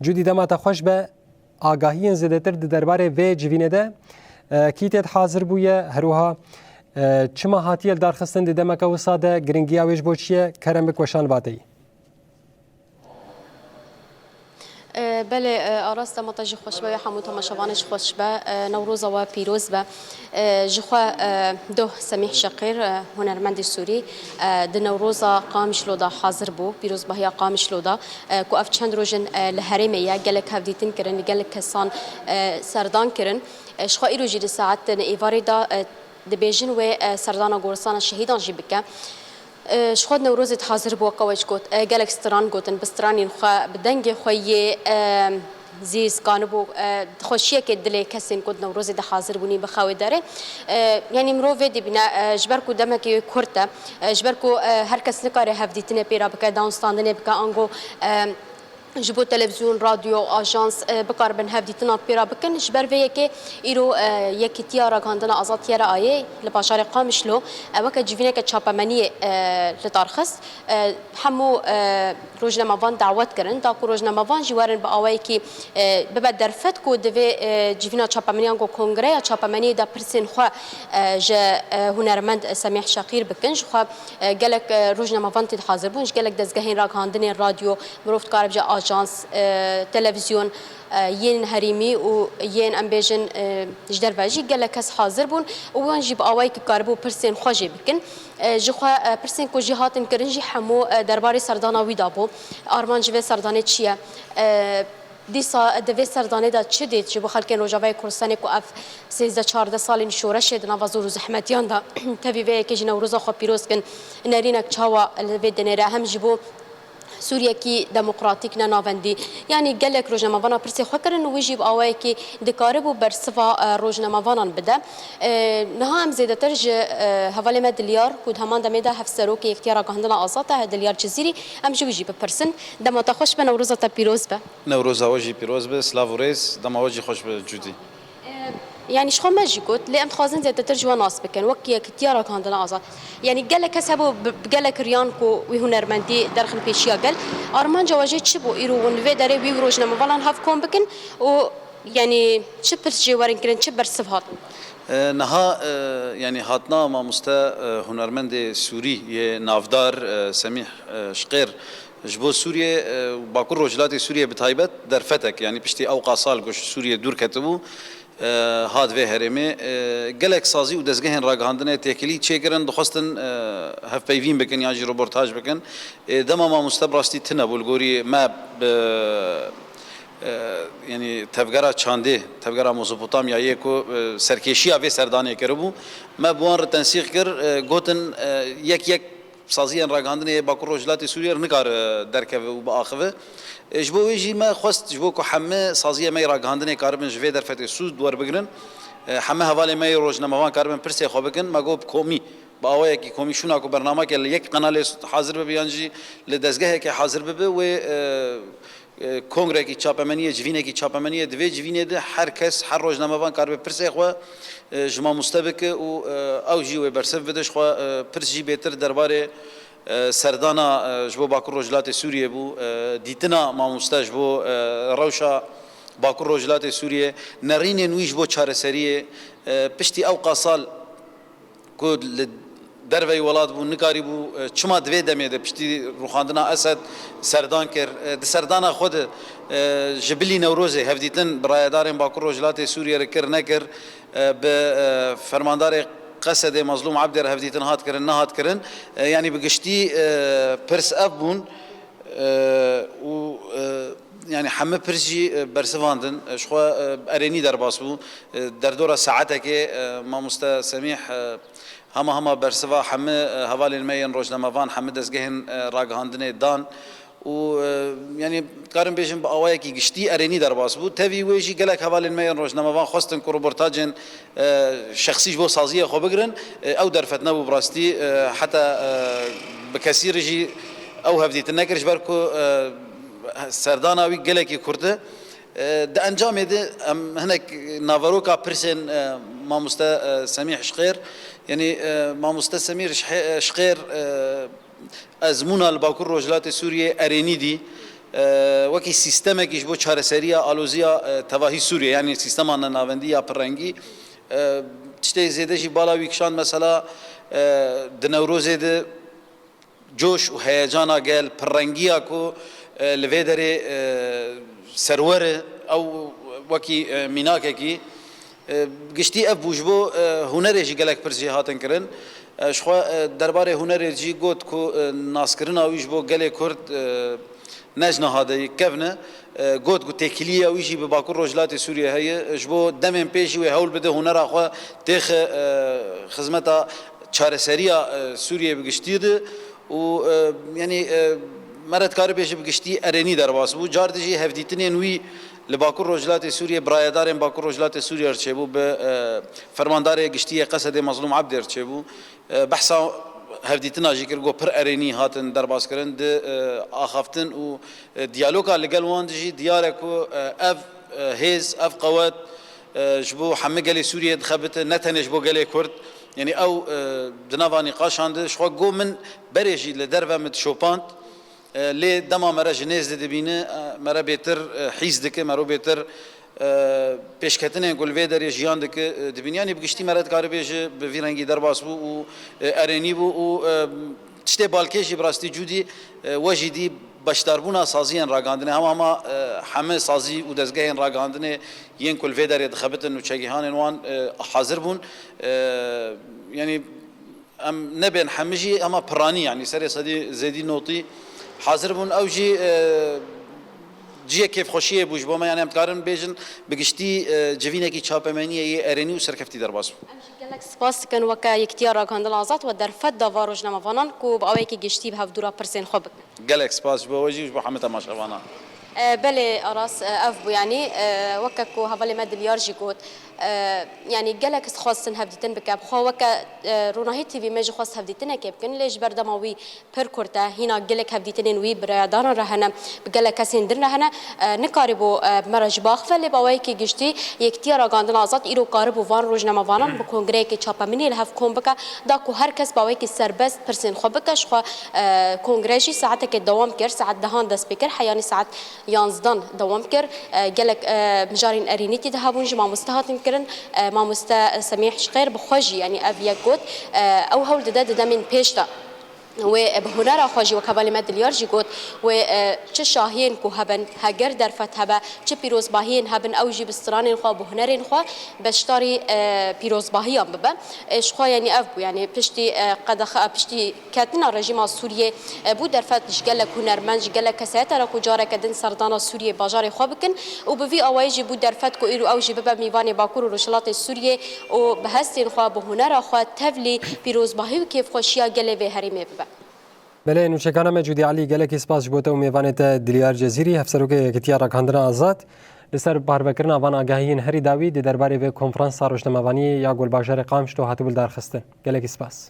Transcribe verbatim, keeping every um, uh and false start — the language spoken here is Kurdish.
Cûdî, dema te xweş be, agahiyên zêdetir di derbarê vê civînê de, e, kî tê de hazir bûye, her wiha, e, çima hatiye lidarxistin di demeke wisa de, giringiya wê ji bo çi ye? Kerem bik weşan vateyî. E, belê, e, Aras, dema te jî xweş be, ya hemû temaşevanê jî xweş be. E, Newroza we pîroz be. E, ji xwe, e, doh Semîh Şeqîr, e, hunermendê Sûrî, e, di Newroza Qamişlo de hazir bû, pîrozbahiya Qamişlo de, e, ku ev çend roj in, e, li herêmê ye, gelek hevdîtin kirin, li gelek kesan, e, serdan kirin. E, ji xwe îro jî di saetên êvarê de, e, dibêjin wê, e, serdana goristana şehîdan jî bike. E, ji xwe di Newrozê de hazir bû, weke we jî got, e, gelek stran gotin, bi stranên xwe, bi dengê xwe yê, e, zîz, kanibû, e, xweşiyekê dilê kesên ku di Newrozê de hazir bûnî bi xewê derê. E, yanî mirov vê dibîne, e, ji ber ku demekê wê kurt e, e, ji ber ku, e, her kes nikare hevdîtinê pê re bike, danûstandinê bike, ango, e, ji bo televîzyon, radyo, ajans, e, bikaribin hevdîtina pê re bikin. Ji ber vê yekê îro, e, Yekîtiya Ragihandina Azad, Y R A'yê, li bajarê Qamişlo, e, weke civîneke çapemeniyê, e, li dar xist. E, hemû, e, rojnamevan dawet kirin, da ku rojnamevan jî werin bi awayekî, e, bibe derfet ku divê, e, civîna çapemeniyê ango kongreya çapemeniyê de pirsên xwe, e, ji, e, hunermend Semîh Şeqîr bikin. Ji xwe, e, gelek, e, rojnamevan tê de hazir bûn, ji gelek dezgehên ragihandinê, radyo, mirov dikare bije ajans, e, televîzyon, e, yên herêmî û yên, em bêjin, e, ji derve jî gelek kes hazir bûn û wan jî bi awayekî karibû pirsên xwe jê bikin. E, ji xwe, e, pirsên ku jî hatin kirin jî hemû, e, derbarê serdana wî de bû. Armanc ji vê serdanê çi ye? E, dîsa di vê serdanê de çi dît ji bo xelkên Rojavayê Kurdistanê ku ev sêzdeh çardeh salên şoreşê di nava zor û zehmetiyan de, tevî vê yekê jî Newroza xwe pîroz kin, nerînek çawa li vê dinêre hem ji bo Sûriyekî demokratîk ne navendî. Yanî gelek rojnamevana pirsê xwe kirin û wî jî bi awayekî dikaribû bersiva, e, rojnamevanan bide. E, niha em zêdetir ji, e, hevalê me Dilyar ku di heman demê de hevserokê Yekîtiya Ragihandina Azad e, Dilyar Cizîrî, em ji wî jî bipirsin. Dema te xweş be, Newroza te pîroz be. Newroza we jî pîroz be, silav û rêz, dema we jî xweş be Cûdî. E, yanî ji xwe me jî got, lê em dixwazin zêdetir ji we nas bikin, wek Yekîtiya Ragihandina Azad. Yanî gelek kes hebû bi, bi gelek riyan ku wî hunermendî derxin pêşiya gel. Armanca we jê çi bû? Îro hûn li vê derê wî rojnamevanan hev kom bikin û yanî çi pirs jê werin kirin, çi bersiv hatin? E, niha, e, yanî hatina mamoste, e, hunermendê Sûrî yê navdar, e, Semîh, e, Şqêr ji bo Sûriyê, e, Bakur Rojhilatê Sûriyê bi taybet derfetek, yanî piştî ewqa sal ku ji Sûriyê dûr ketibû, e, hat vê herêmê, e, gelek sazî û dezgehên ragihandinê têkilî çêkirin, dixwestin, e, hevpeyvîn bikin yan jî roportaj bikin. E, dema mamoste bi rastî tune bû li gorî me bi, e, yanî tevgera çandê, tevgera Mezopotamyayê ku, e, serkêşiya vê serdanê kiribû, me bi wan re tensîq kir, e, gotin, e, yek yek saziyên ragihandinê yê Bakur Rojhilatê Sûriyê re nikare derkeve û biaxive. E, ji bo wê jî me xwest ji bo ku heme saziyê me yê ragihandinê karibin ji vê derfetê sûd werbigirin, e, heme hevalên me yê rojnamevan karibin pirsê xwe bikin, me got bi komî, bi awayekî komî, şûna ku bernameke li yek qenalê hazir bibe yan jî li dezgehekê hazir bibe, wê, e, e, kongrekî çapemeniyê, civînekî çapemeniyê, di vê civînê de her kes, her rojnamevan karibe pirsê xwe, e, ji mamoste bike û, e, ew jî wê bersiv bide. Ji xwe, e, pirs jî bêtir derbarê, e, serdana, e, ji bo Bakur Rojhilatê Sûriyê bû, e, dîtina mamoste ji bo, e, rewşa Bakur Rojhilatê Sûriyê, nerînên wî ji bo çareseriyê, e, piştî ewqa sal ku li derveyî welat bû, nikarîbû, e, çima di vê demê de piştî rûxandina Esed serdan kir? E, di serdana xwe de, e, ji bilî Newrozê hevdîtin bi rayedarên Bakur Rojhilatê Sûriyê re kir nekir, e, bi, e, fermandarê Qesedê Mazlûm Ebdê re hevdîtin hat kirin nehat kirin, e, yanî bi giştî, e, pirs ev bûn. E, û, e, yanî heme pirs jî, e, bersivandin. E, ji xwe, e, erênî derbas bû. E, derdora saetekê, e, mamoste Semîh, e, hema hema bersiva heme, e, hevalên me yên rojnamevan, heme dezgehên, e, ragihandinê dan û, e, yanî dikarim bêjim bi awayekî giştî erênî derbas bû. Tevî wê jî gelek hevalên me yên rojnamevan xwestin ku roportajên, e, şexsî ji bo saziyê xwe bigirin. E, ew derfet nebû bi rastî, e, heta, e, bi kesî re jî ew hevdîtin nekir, ji ber ku, e, serdana wî gelekî kurt e. E, di encamê de em hinek naveroka pirsên, e, mamoste, e, Semîh Şixêr, yanî, e, mamoste Semîr Şixê-, Şixêr, e, ezmûna li Bakur Rojhilatê Sûriyê erênî dî. E, wekî sîstemekî ji bo çareseriya aloziya, e, tevahî Sûriyê, yanî sîstema nenavendî ya pirrengî, e, tiştê zêde jî bala wî kişand, mesela, e, di Newrozê de coş û heyecana gel, pirrengiya ku, e, li vê derê, e, serwer e, ew wekî, e, mînakekî, e, giştî ev bû. Ji bo, e, hunerê jî gelek pirs jê hatin kirin. E, ji xwe, e, derbarê hunerê jî got ku, e, naskirina wî ji bo gelê Kurd, e, ne ji niha de yek kevn e. E, got ku têkiliya wî jî bi Bakur Rojhilatê Sûriyê heye. Ji bo demên pê jî wê hewl bide hunera xwe têxe, e, xizmeta çareseriya, e, Sûriyê bi giştî de û, e, yanî, e, me re dikare bêje bi giştî erênî derbas bû. Car dijî hevdîtinên wî li Bakur Rojhilatê Sûriyê, birayedarên Bakur Rojhilatê Sûriyê re çêbû, bi, e, fermandarê giştî yê Qesedê Mezlûm Ebdê re çêbû. E, behsa hevdîtina jî kir, got pir erênî hatin derbaskirin, di, e, axaftin û, e, diyaloga li gel wan dijî diyar e ku, e, ev, e, hêz, ev qewet, e, ji bo hemî gelê Sûriyê dixebite, ne tenê ji bo gelê Kurd. Yanî ew, e, di nava nîqaşan de ji xwe got min berê jî li derve min dişopand. E, lê dema me re ji nêz de dibîne, e, me re bêtir, e, hîs dike, me re bêtir, e, pêşketinên ku li vê derê jiyan dike, e, dibîne. Yanî bi giştî me re dikare bêje bi vî rengî derbas bû û, e, erênî bû û, e, tiştê balkêş jî bi rastî Cûdî, e, we jî dî beşdarbûna saziyên ragihandinê, hema hema, e, hemî sazî û dezgehên ragihandinê yên ku li vê derê dixebitin û çegihanên wan, e, hazir bûn. E, yanî em nebên hemî jî hema piranî, yanî serê sedî zêdî notî hazir bûn. Ew jî, e, cihê kêfxweşiyê bû ji bo me, yanî em dikarin bêjin bi giştî, e, civînekî çapemeniyê yê erênî û serkeftî derbas bû. Em jî gelek spas dikin weke Yekîtiya Ragihandina Azad we derfet da van rojnamevanan ku bi awayekî giştî bi hevdû re pirsên xwe bikin. Gelek spas ji bo we jî û ji bo hemî temaşevana. E, belê Aras, e, ev bû, yanî, e, weke ku hevalê me Dilyar jî got, e, yanî gelek dixwastin hevdîtin bike. Bi xwe weke, e, Ronahî T V me jî xwest hevdîtinekê bikin, lê ji ber dema wî pir kurt e, hîna gelek hevdîtinên wî bi rayedaran re hene, bi gelek kesên din re hene, e, nikarîbû, e, bi me re jî biaxive, lê bi awayekî giştî Yekîtiya Ragihandina Azad îro karibû van rojnamevanan bi kongreyekê çapemeniyê li hev kom bike, da ku her kes bi awayekî serbest pirsên xwe bike. Ji xwe, e, kongre jî saetekê dewam kir, saet dehan dest pê kir, heyanî saet yanzdan dewam kir. E, gelek, e, mijarên erênî tê de hebûn, ji mamoste hatin kirin. E, mamoste Semîh Şixêr bi xwe jî, yanî ev yek got, e, ew hewl dide di demên pêş de. Wê, e, bi hunera xwe jî, wek hevalê me Dilyar jî got, wê, e, çi şahiyên ku hebin, heger derfet hebe, çi pîrozbahiyên hebin, ew jî bi stranên xwe, bi hunerên xwe beşdarî, e, pîrozbahiyan bibe. E, ji xwe, yanî ev bû, yanî piştî, e, qedexe, piştî ketina rejîma Sûriyê, e, bû derfet ji gelek hunermend, ji gelek kesayeta re ku careke din serdana Sûriyê bajarê xwe bikin û bi vî awayî jî bû derfet ku îro ew jî bibe mîvanê Bakur û Rojhilatê Sûriyê û bi hestên xwe, bi hunera xwe tevlî pîrozbahî û kêfxweşiya gelê vê herêmê bibe. Belê, nûçekana me Cûdî Elî, gelekî spas ji bo te û mêvanê te Dilyar Cezîrî, Hevserokê Yekîtiya Ragihandina Azad. Li ser parvekirina van agahiyên herî dawî di derbarê vê konferansa rojnamevaniyê ya Golbajarê Qamişlo hatibû lidarxistin. Gelekî spas.